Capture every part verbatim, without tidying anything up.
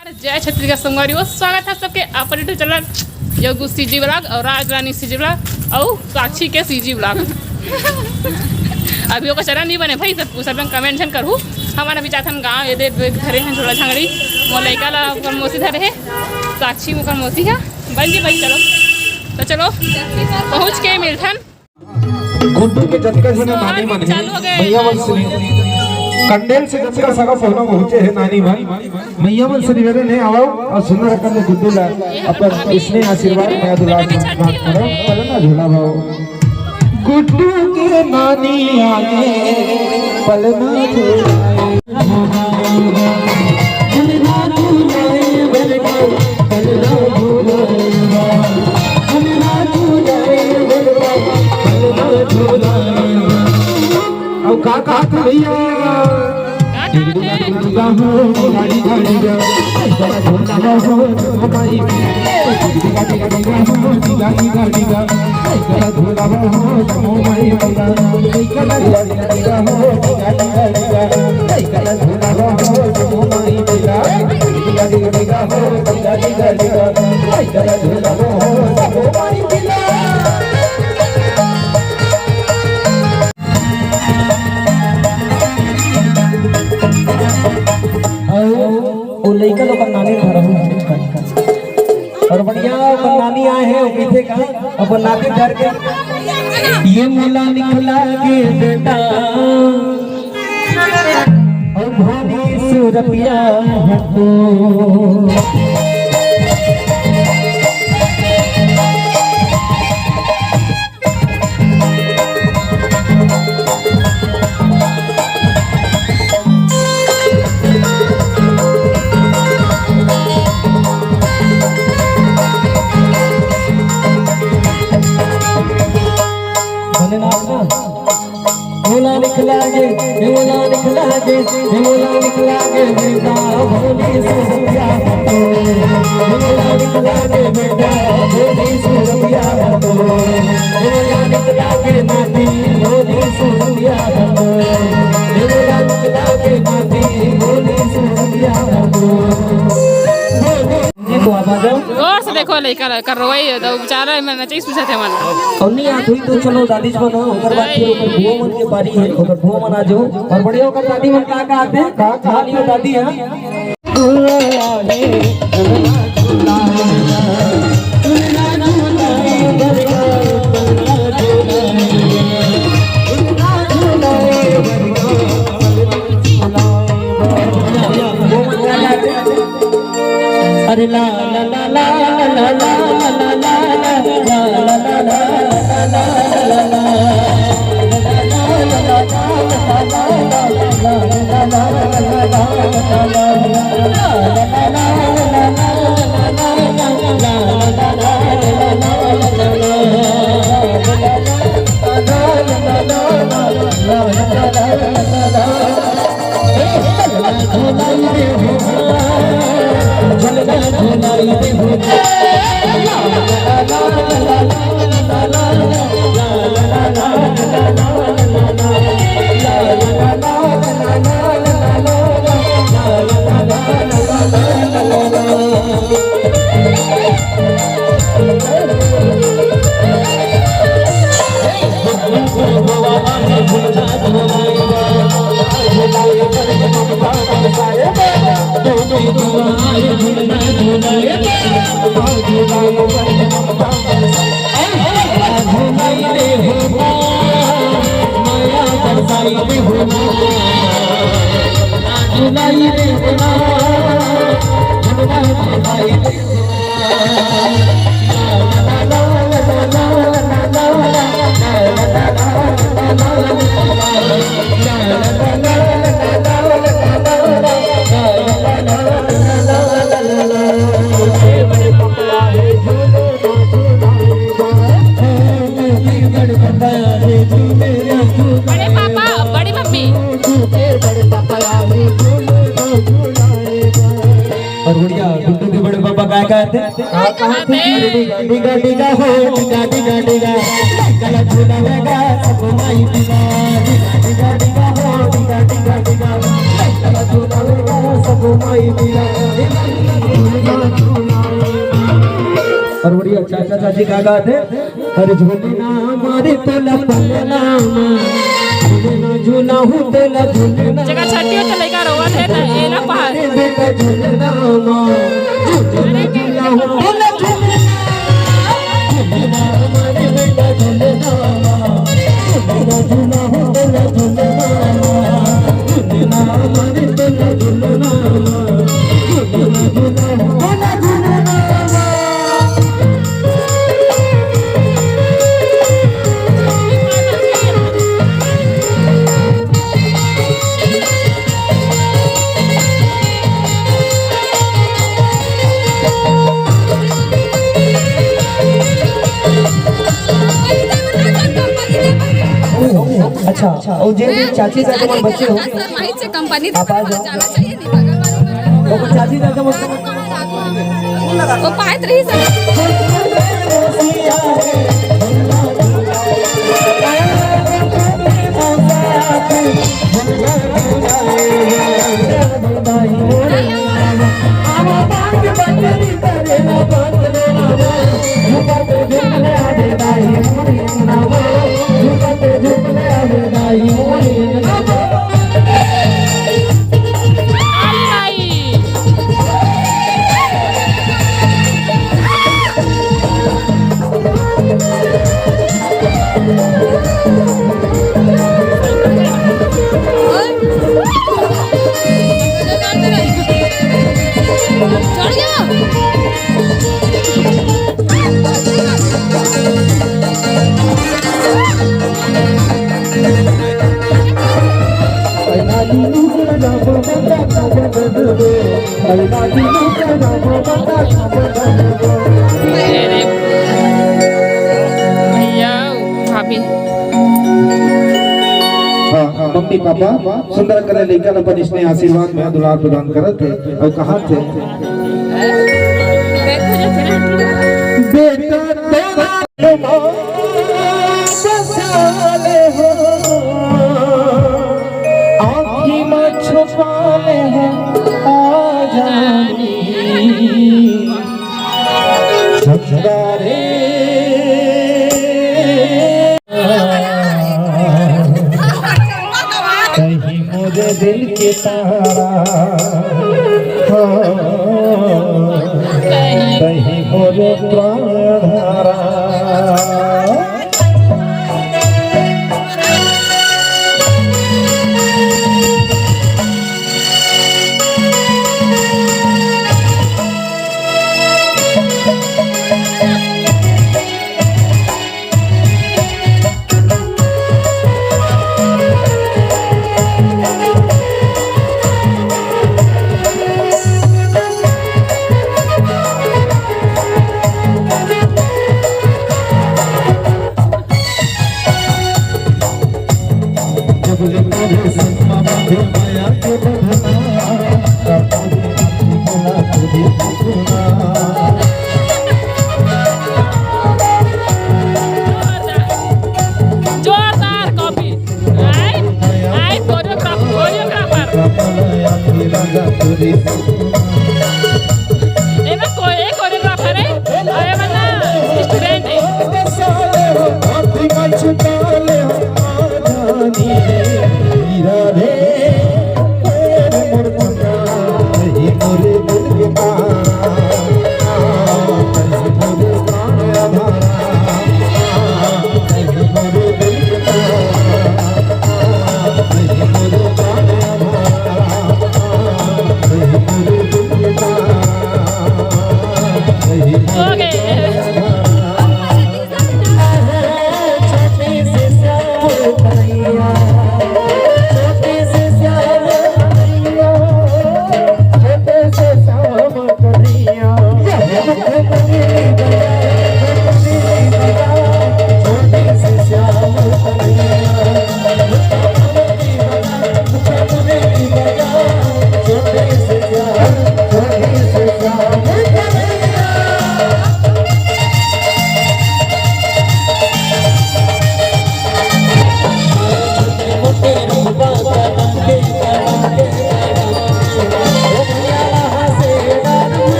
जय छत्तीसगढ़ संगवारी हो, स्वागत है सबके अपन YouTube चैनल योगू सीजी ब्लॉग और राज रानी सीजी ब्लॉग और साक्षी के सीजी ब्लॉग। अभी ओकर चैनल नहीं बने भाई, सब सब कमेंट झन करहू। हमन अभी जाथन गाँव, ये दे दे धरे हैं झोला झांगड़ी, मोर लइका ला ओकर मौसी धरे है, साक्षी ओकर मौसी है। बन जी भाई, चलो तो चलो पहुँच के मिलथन। गुड्डू के जतका झन नानी मन हे, चालू हो गए। भैया मन श्री कंडेल से जतका सगा सोना पहुंचे हे नानी मन, भैया मन श्री ने आवो और सुंदर रकम में गुड्डू ला अपन इसने आशीर्वाद में दुलार प्राप्त करो। चलो ना झूला भाव। गुड्डू के नानी आगे पलना झूला। अउ का कहा था भैया? का कहा था? अउ ओ लइका लोग नानी धरहु। और बढ़िया ओकर नानी आए हे, ओ कहिथे का अपन नाती धर के, ये मोला निकला के बेटा, और भारी सुरतिया हतो। भोलेनाथ ना, भोला निकला गे, भोला निकला गे, भोला निकला गे बेटा, भोली सुरतिया तो। भोला निकला गे बेटा, भोली सुरतिया तो। भोला निकला गे नाती, भोली सुरतिया तो। भोला निकला गे नाती, भोली सुरतिया तो। जी, तो आप आ जाओ। गौर से देखो लइका ला, कर रोवई हे, तो बेचारा मन नचई सुझाथे मन। अउ नहीं आत होई तो चलो दादी जी मन, ओकर बाद फिर ओकर बुआ मन के बारी हे, ओकर बुआ मन आ जाओ। और बढ़िया ओकर दादी मन का कहत हे? का कहत हे दादी हे? अरे ला ला ला ला। बड़े पापा, बड़ी मम्मी। और बढ़िया, गुड्डू के बड़े पापा का कहते? का कहते? अरे डिगा, डिगा, डिगा हो, डिगा, डिगा, डिगा। कला झूला लगा, सबको माई डिगा। डिगा, डिगा हो, डिगा, डिगा, डिगा। कला झूला लगा, सबको माई डिगा। चाची का गात हे? अरे झूलना मारे तोला पलना मा, झूलना झूला हूँ तोला झूलना। जगह छट्टी हो तो लइका रोवत हे ना, एला पहाड़। अरे बेटा झूलना मा, झूलना झूला हूँ तोला झूलना। झूलना मारे बेटा झूलना मा, झूलना झूला हूँ तोला झूलना मा, झूलना मारे तोला झूलना मा, झूलना झूला हूँ तोला झूलना मा। अच्छा, अच्छा, और जे, जे चाची चाचा मन बचे हो, कंपनी आप आ जाओ। जाना चाहिए, नहीं बगल वालों को। वो चाची चाचा मन वो पाए तो रही सर। भैया, भाभी। हाँ, हाँ, मम्मी पापा सुंदर करे लइका ल अपन स्नेह आशीर्वाद में दुलार प्रदान करत हे अउ कहत हे, बेटा तोरा बसा ले हो, आँखी में छुपा ले हो, आ जानी। कहीं मोरे दिल के तारा, हाँ, कहीं मोरे प्राण धारा।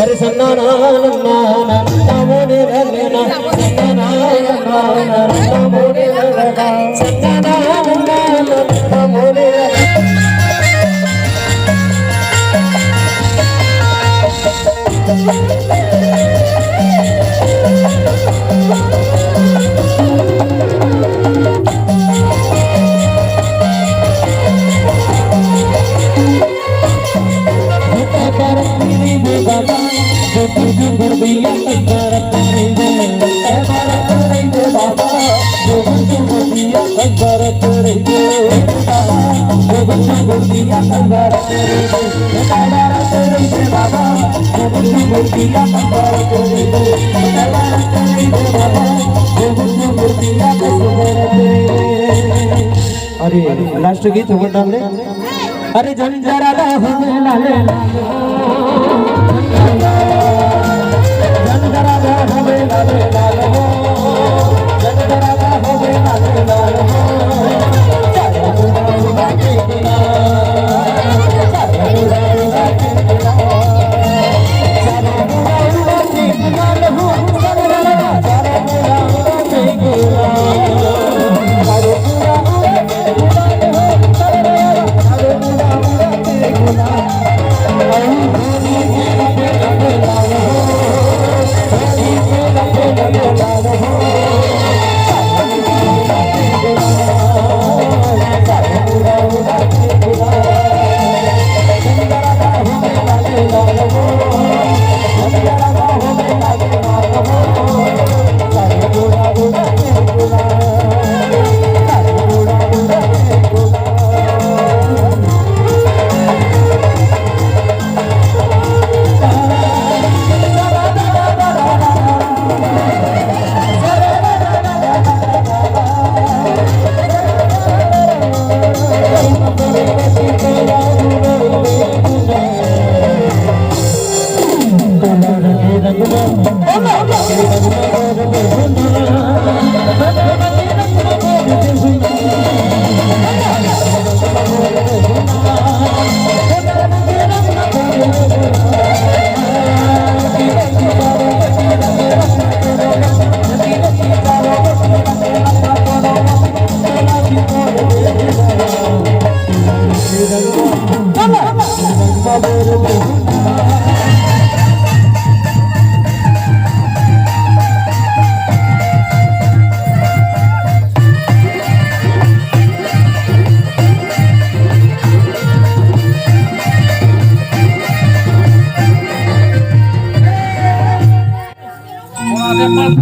अरे सन्ना ना नन्ना नन्ना मोरे ललना, सन्ना ना नन्ना नन्ना मोरे ललना, सन्ना ना नन्ना नन्ना मोरे ललना। अरे लास्ट गीत हमर नाम ले। अरे जंजरा दा हो गे लाले लाल हो। जंजरा दा हो गे लाले लाल हो। जंजरा दा हो गे लाले लाल हो।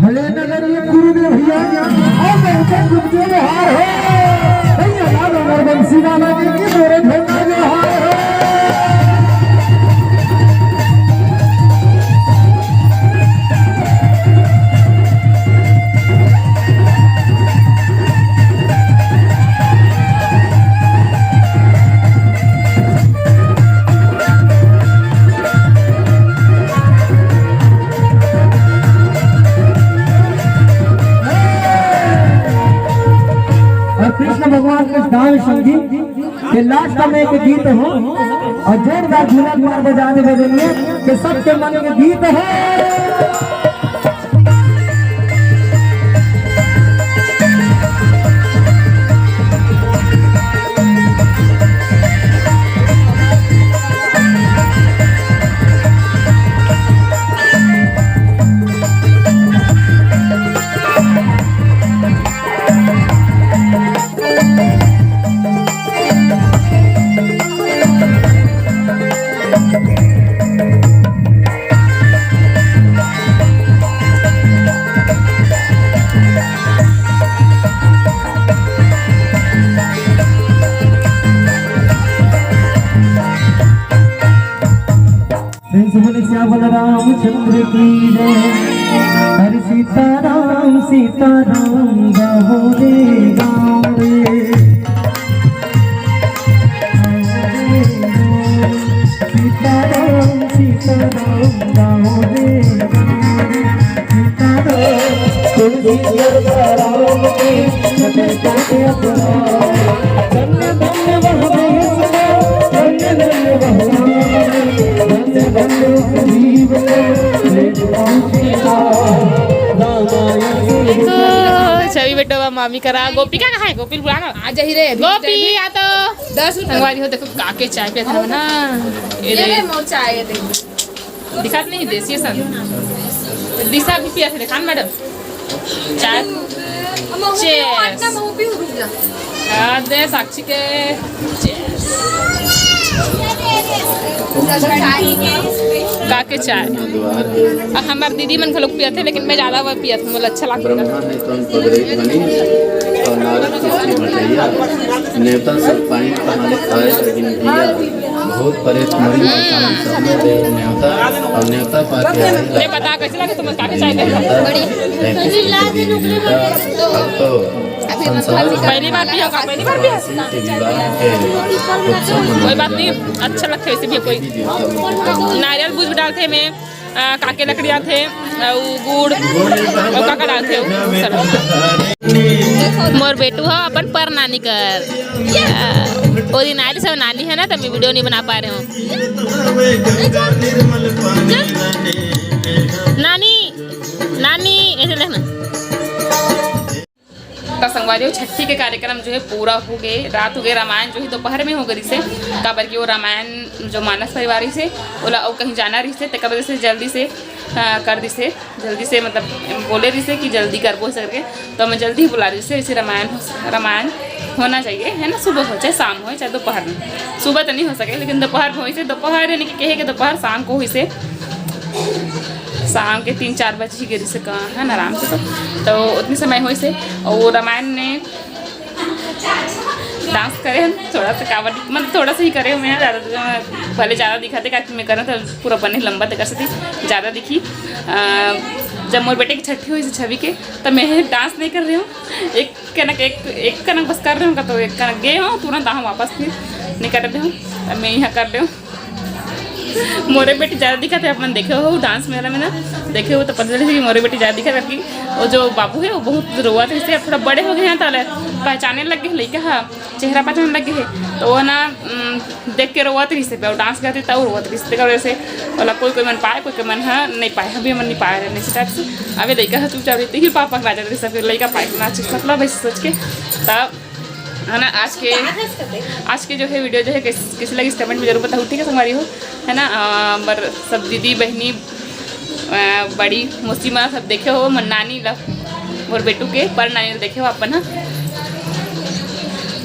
भले नगर ये गुरुदेव भैया, और मैं उनका गुरुदेव हार हो। भैया लाल और बंसी वाला जी की मेरे झंडा जो हार हो। और कृष्ण भगवान के गान संगीत के लास्ट में एक गीत हो और जोरदार झूमर मार बजा दे बजनिए कि सबके मन के गीत हो। प्रेम से बोले श्याम रामचंद्र की जय। हरे सीताराम सीताराम गाओ रे गाओ रे। सीताराम सीताराम गाओ रे गाओ रे। सीताराम तुलसी राम मामी करा। गोपिका कहाँ है? गोपी ल बुला ना। आ जाही रे, अभी गोपी, आ तो। दस रुपये। संगवारी हो, देखो, काके चाय पियत हन ना। ये ये दे। ले मोर चाय, ये दे। दिखात नहीं, देसी असन। दिशा भी पियत हे, देखा ना, मैडम। चाय। हम महू पीहूँ, Cheers। आटना महू पीहूँ, रुक जा। आ, दे साक्षी के। Cheers। काके चाय। अब हमार दीदी मन घलोक पियत हे, लेकिन मैं ज्यादा वो पियत हूँ, मोला अच्छा लागथे। ब्रह्मा है कौन पगड़ी मनीष और नारद सृष्टि भटैया। नेवता सब पाइन कहाले खाए लगिन दिया। भूत परेत मरी मसान सबने दे नेवता और नेवता पाके आए ये बता कैसे लगे तुम्हें काके चाय के? नेवता तैंतीस पीढ़ी की नेवता। अब तो संसार पहली बार पिया का, पहली बार पिया? के विवाह के उत्सव कोई मनाए बात नहीं, जावत। अच्छा लगथे वैसे भी कोई। देवी देवता मन के नारियल भूज डालथे में, आ, काके लकड़ी आथे, अउ गुड़, अउ का का डालथे, उ सब। मोर बेटू ह अपन पर नानी कर, आ, ओ दिन आए रहिस, नानी है ना, त मैं वीडियो नहीं बना पाए रहेंव। नानी, नानी, ऐसे देखना। त संगवारी हो, छट्ठी के कार्यक्रम जो है पूरा हो गए, रात हो गए, रामायण जो है दोपहर में हो गए रिसे, काबर कि वो रामायण जो मानस परिवार रिसे, ओला अउ कहीं जाना रिसे, तेकर वजह से जल्दी से, अ, कर दिसे, जल्दी से मतलब बोले रिसे कि जल्दी करबो ऐसे करके, तो मैं जल्दी ही बुला रिसे। ऐसे रामायण हो, रामायण होना चाहिए, है ना, सुबह हो चाहे शाम हो चाहे दोपहर में, सुबह तो नहीं हो सके लेकिन दोपहर में होइसे, दोपहर यानी कि कहे के दोपहर शाम को होइसे, शाम के तीन चार बजे ही गिरी से कहा है ना आराम से, तो, तो उतनी समय होइसे। और वो रामायण ने डांस करे हम थोड़ा सा, काबर मतलब थोड़ा सा ही करे हम, ज़्यादा, भले ज़्यादा दिखाते, काकि मैं करना था पूरा बने लंबा, तो कर सकती ज़्यादा दिखी। अ, जब मोर बेटे की छठी होइसे छवि के, तब मैं डांस नहीं कर रही हूँ, एक कनक, एक, एक कनक बस कर रहे हूँ, तो एक कनक गए हूँ, तुरंत आऊँ वापस, फिर नहीं कर रहे हूँ, तब मैं यहाँ कर रही हूँ। मोरे बेटी ज्यादा दिखत हे, अपन देखे हो डांस में वाला में ना, देखे हो तो पता चले कि मोरे बेटी ज्यादा दिखत हे, कि वो जो बाबू है वो बहुत रोवत हे, इससे अब थोड़ा बड़े हो गए हैं, तो पहचाने लग गए लइका हा, चेहरा पहचाने लग गए है, तो वो ना, उम, देख के रोवत रहिस हे, डांस करते तब रोवत रहिस हे, तेकर वजह से वाला कोई कोई मन पाए, कोई कोई मन हा नहीं पाए, अभी मन नहीं पाए रहे इसी टाइप से। अभी लइका हा चुपचाप रहते ही पापा के बाजत रहिस हे, फिर लइका पाए नाच मतलब ऐसे सोच के तब है ना। आज के, आज के जो है वीडियो जो है कैस-, कैसी लगी, कमेंट में जरूर बताओ, ठीक है संगवारी हो, है ना। अ, बर सब दीदी बहनी, अ, बड़ी मौसी मा सब देखे हो, मन नानी ला, मोर बेटू के पर नानी ला देखे हो अपन, हाँ।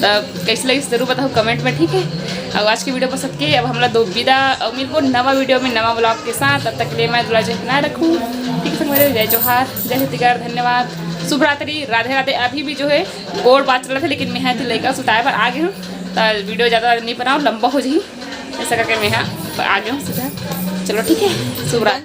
तब कैसी लगी जरूर बताओ कमेंट में, ठीक है। और आज की वीडियो पसंद के अब हमला दो विदा और मिलबो नवा वीडियो में नवा ब्लॉग के साथ। तब तक के लिए मैं दुला जय ना रखूँ, ठीक है संगवारी, जय जोहार, जय छत्तीसगढ़, धन्यवाद, शुभ रात्रि, राधे राधे। अभी भी जो है गोड़ बात चलत हे, लेकिन मैं हा लइका सुताए बर आ गे हूँ, तो वीडियो ज़्यादा नहीं बनाओ, लंबा हो जाही, ऐसा करके मैं हा आ गे हूँ सीधा। चलो ठीक है, शुभ रात्रि।